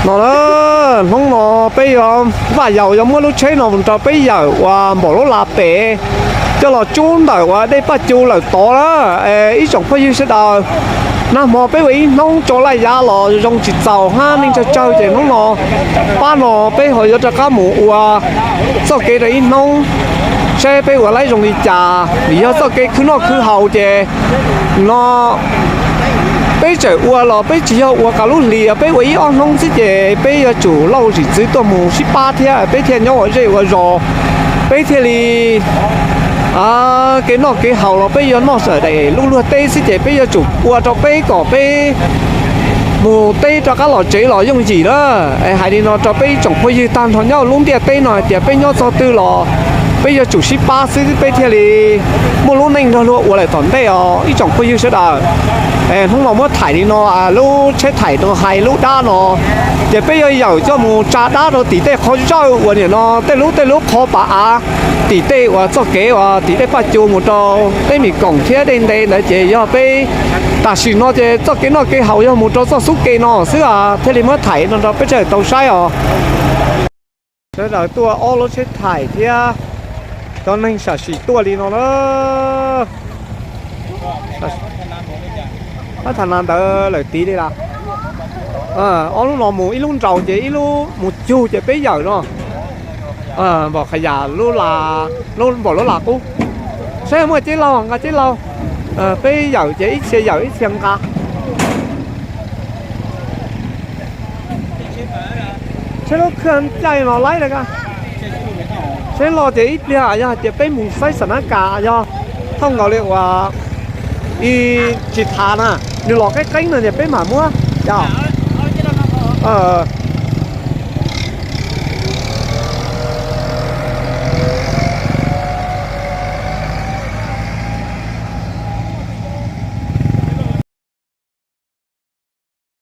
No na, hnub no peb yuav, Vaj Yaus yuav muab lub tsheb no mus rau peb yawm uas npaum lub las pem coj los tsub ntawm uas dej Paj Cu lawm tod na. Ib tsoom phooj ywg sawv daws, nag hmo peb ua ib hnub tso laj yav los zoo tsis txaus hab neej tsawg tsawg ces hnub no pab no peb ho yuav rov qab mus ua txoj kev rau ib hnub seb peb ua laib zoo li cas. Vim yog txoj kev khwv noj khwv haus ces no peb tseem ua los peb tsis yog ua kav lub hlis, peb ua ib ob hnub xwb ces peb yuav tsum lauj zim txwv tuaj mus sib pab thiab peb thiaj nyob ua zej ua zos, peb thiaj li kev noj kev haus los peb yuav noj sawv daws lub luag teb xwb ces peb yuav tsum ua rau peb kom peb mus teb rov qab los tsev los yooj yim na. Hais li no rau peb ib tsoom phooj ywg tag nrho nyob lub ntiaj teb no hais tias peb nyob txog twg los peb yuav tsum sib pab xwb peb thiaj li muaj lub neej nrog luag ua lawm tom ntej os ib tsoom phooj ywg sawv daws. Hnub no muab thaij li no, lub tsheb thaij no hais lub dab no ces peb yuav yawm coj mus tsa dab rau tim tej qhov zawj uas nim no tej lub tej lub qhov pas av tim tej uas txoj kev uas tim dej Paj Cu mus rau teb Mis Koom thiab dej ntev ntawd ces yog peb tam sim no ces txoj kev noj kev haus yog mus rau txoj xub ke no xwb thiaj li muab thaij no rau peb sawv daws tau saib os. Sawv daws tuaj ob lub tsheb thaij thiab cov neeg sam sim tuaj li no na. Pab thav na ntawd lawm tid li las. Ob lub no mus ib lub nraud ces ib lub mus cug ces peb yawm no. Npaum qhov yam lub, npaum lub las qub. Saib muaj ceb laug nqa ceb laug. Peb yawm ces ib txhia yawm ib txhia nqa. Saib lub khaj caij no laib la ka. Saib los ces ib pliag yog hais tias peb mus saib xam nab kas yog thauj nkaus li uas ib tsis thav na, nws los qeeb qeeb no ces peb mam muab os.